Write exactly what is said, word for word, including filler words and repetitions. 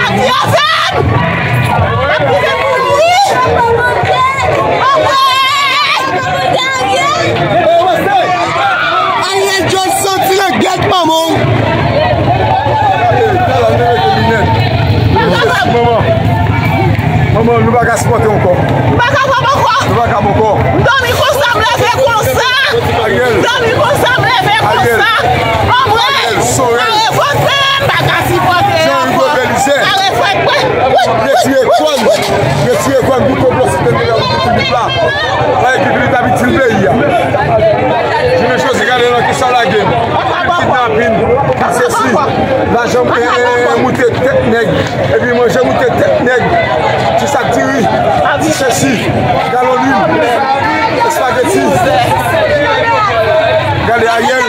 Yo fè m! Yo fè m mouri! Anmwey! Ariel Jones santi nan gèt manman w. Manman, manman, nou pa ka sipòte ankò. M pa kapab ankò. Nou pa kapab ankò. M dòmi konsa, m leve konsa. Ariel. M dòmi konsa, m leve konsa. Anmwey! Ariel, Sorel. Pa revolte, m pa ka sipòte ankò. Jean Hugo Belizaire. Pa revolte. Retire kòn. Retire kòn pou konplo site de la piblik la. Bagay ki vin ap itil peyi a. Jounen jodi, gade nan kisa lage m. Kidnapin, sesi. Lajan, eh, moute tèt nèg. Epi manje moute tèt nèg. Ti sak diri. Sesi. Galon lwil. Espageti. Gade Ariel.